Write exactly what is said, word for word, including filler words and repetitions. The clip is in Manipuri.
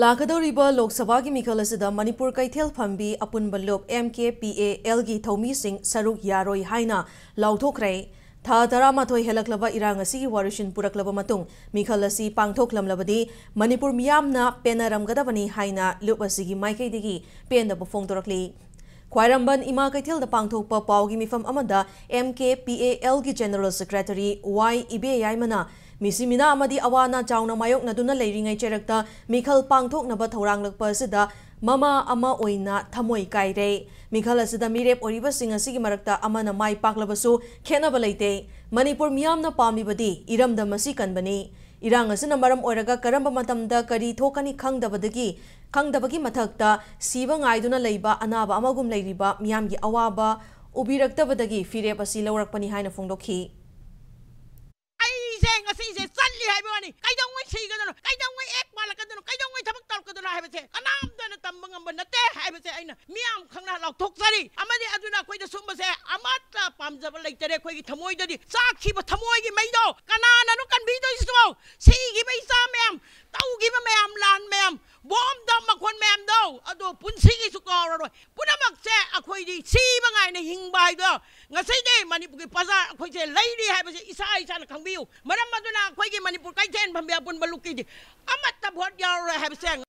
ꯂꯥꯛꯀꯗꯧꯔꯤꯕ ꯂꯣꯛ ꯁꯚꯥꯒꯤ ꯃꯤꯈꯜ ꯑꯁꯤꯗ ꯃꯅꯤꯄꯨꯔ ꯀꯩꯊꯦꯜ ꯐꯝꯕꯤ ꯑꯄꯨꯟꯕ ꯂꯨꯞ, M K P A L ꯒꯤ ꯊꯧꯃꯤꯁꯤꯡ ꯁꯔꯨꯛ ꯌꯥꯔꯣꯏ ꯍꯥꯏꯅ ꯂꯥꯎꯊꯣꯛꯈ꯭ꯔꯦ꯫ ꯊꯥ ꯇꯔꯥꯃꯥꯊꯣꯏ ꯍꯦꯜꯂꯛꯂꯕ ꯏꯔꯥꯡ ꯑꯁꯤꯒꯤ ꯋꯥꯔꯣꯏꯁꯤꯟ ꯄꯨꯔꯛꯂꯕ ꯃꯇꯨꯡ ꯃꯤꯈꯜ ꯑꯁꯤ ꯄꯥꯡꯊꯣꯛꯂꯝꯂꯕꯗꯤ ꯃꯅꯤꯄꯨꯔ ꯃꯤꯌꯥꯝꯅ ꯄꯦꯟꯅꯔꯝꯒꯗꯕꯅꯤ ꯍꯥꯏꯅ ꯂꯨꯞ ꯑꯁꯤꯒꯤ ꯃꯥꯏꯀꯩꯗꯒꯤ ꯄꯦꯟꯗꯕ ꯐꯣꯡꯗꯣꯔꯛꯂꯤ꯫ ꯈ꯭ꯋꯥꯏꯔꯝꯕꯟ ꯏꯃꯥ ꯀꯩꯊꯦꯜꯗ ꯄꯥꯡꯊꯣꯛꯄ ꯄꯥꯎꯒꯤ ꯃꯤꯐꯝ ꯑꯃꯗ M K P A L ꯒꯤ General Secretary Y ꯏꯕꯦꯌꯥꯏꯃꯅ ꯃꯤꯁꯤ ꯃꯤꯅꯥ ꯑꯃꯗꯤ ꯑꯋꯥ ꯑꯅꯥ ꯆꯥꯎꯅ ꯃꯥꯌꯣꯛꯅꯗꯨꯅ ꯂꯩꯔꯤꯉꯩ ꯆꯩꯔꯛꯇ ꯃꯤꯈꯜ ꯄꯥꯡꯊꯣꯛꯅꯕ ꯊꯧꯔꯥꯡꯂꯛꯄ ꯑꯁꯤꯗ ꯃꯃꯥ ꯑꯃ ꯑꯣꯏꯅ ꯊꯃꯣꯏ ꯀꯥꯏꯔꯦ꯫ ꯃꯤꯈꯜ ꯑꯁꯤꯗ ꯃꯤꯔꯦꯞ ꯑꯣꯏꯔꯤꯕꯁꯤꯡ ꯑꯁꯤꯒꯤ ꯃꯔꯛꯇ ꯑꯃꯅ ꯃꯥꯏ ꯄꯥꯛꯂꯕꯁꯨ ꯈꯦꯠꯅꯕ ꯂꯩꯇꯦ꯫ ꯃꯅꯤꯄꯨꯔ ꯃꯤꯌꯥꯝꯅ ꯄꯥꯝꯂꯤꯕꯗꯤ ꯏꯔꯝꯗꯝ ꯑꯁꯤ ꯀꯟꯕꯅꯤ꯫ ꯏꯔꯥꯡ ꯑꯁꯤꯅ ꯃꯔꯝ ꯑꯣꯏꯔꯒ ꯀꯔꯝꯕ ꯃꯇꯝꯗ ꯀꯔꯤ ꯊꯣꯛꯀꯅꯤ ꯈꯪꯗꯕꯗꯒꯤ ꯈꯪꯗꯕꯒꯤ ꯃꯊꯛꯇ ꯁꯤꯕ ꯉꯥꯏꯗꯨꯅ ꯂꯩꯕ ꯑꯅꯥꯕ ꯑꯃꯒꯨꯝ ꯂꯩꯔꯤꯕ ꯃꯤꯌꯥꯝꯒꯤ ꯑꯋꯥꯕ ꯎꯕꯤꯔꯛꯇꯕꯗꯒꯤ ꯐꯤꯔꯦꯞ ꯑꯁꯤ ꯂꯧꯔꯛꯄꯅꯤ ꯍꯥꯏꯅ ꯐꯣꯡꯗꯣꯛꯈꯤ꯫ ꯑꯩꯁꯦ ꯉꯁꯤꯁꯦ ꯆꯠꯂꯤ ꯍꯥꯏꯕ ꯋꯥꯅꯤ꯫ ꯀꯩꯗꯧꯉꯩ ꯁꯤꯒꯗꯅꯣ? ꯀꯩꯗꯧꯉꯩ ꯑꯦꯛ ꯄꯥꯜꯂꯛꯀꯗꯅꯣ? ꯀꯩꯗꯧꯉꯩ ꯊꯕꯛ ꯇꯧꯔꯛꯀꯗꯅꯣ ꯍꯥꯏꯕꯁꯦ ꯀꯅꯥꯝꯇꯅ ꯇꯝꯕ ꯉꯝꯕ ꯅꯠꯇꯦ ꯍꯥꯏꯕꯁꯦ ꯑꯩꯅ ꯃꯤꯌꯥꯝ ꯈꯪꯅ ꯂꯥꯎꯊꯣꯛꯆꯔꯤ꯫ ꯑꯃꯗꯤ ꯑꯗꯨꯅ ꯑꯩꯈꯣꯏꯗ ꯁꯨꯝꯕꯁꯦ ꯑꯃꯠꯇ ꯄꯥꯝꯖꯕ ꯂꯩꯇꯔꯦ꯫ ꯑꯩꯈꯣꯏꯒꯤ ꯊꯃꯣꯏꯗꯗꯤ ꯆꯥꯛꯈꯤꯕ ꯊꯃꯣꯏꯒꯤ ꯃꯩꯗꯣ ꯀꯅꯥꯅꯅꯣ ꯀꯟꯕꯤꯗꯣꯏꯁꯤꯕꯣ? ꯁꯤꯈꯤꯕ ꯏꯆꯥ ꯃꯌꯥꯝ, ꯇꯧꯈꯤꯕ ꯃꯌꯥꯝ, ꯂꯥꯟ ꯃꯌꯥꯝ, ꯕꯣꯝꯗ ꯃꯈꯣꯟ ꯃꯌꯥꯝꯗꯣ ꯑꯗꯣ ꯄꯨꯟꯁꯤꯒꯤꯁꯨ ꯀꯥꯎꯔꯔꯣꯏ꯫ ꯄꯨꯝꯅꯃꯛꯁꯦ ꯑꯩꯈꯣꯏꯗꯤ ꯁꯤꯕ ꯉꯥꯏꯅ ꯍꯤꯡꯕ ꯍꯥꯏꯗꯣ ꯉꯁꯤꯗꯤ ꯃꯅꯤꯄꯨꯔꯒꯤ ꯄ꯭ꯔꯖꯥ ꯑꯩꯈꯣꯏꯁꯦ ꯂꯩꯔꯤ ꯍꯥꯏꯕꯁꯦ ꯏꯁꯥ ꯏꯁꯥꯅ ꯈꯪꯕꯤꯌꯨ꯫ ꯃꯔꯝ ꯑꯗꯨꯅ ꯑꯩꯈꯣꯏꯒꯤ ꯃꯅꯤꯄꯨꯔ ꯀꯩꯊꯦꯜ ꯐꯝꯕꯤ ꯑꯄꯨꯟꯕ ꯂꯨꯞꯀꯤꯗꯤ ꯑꯃꯠꯇ ꯚꯣꯠ ꯌꯥꯎꯔꯔꯣꯏ ꯍꯥꯏꯕꯁꯦ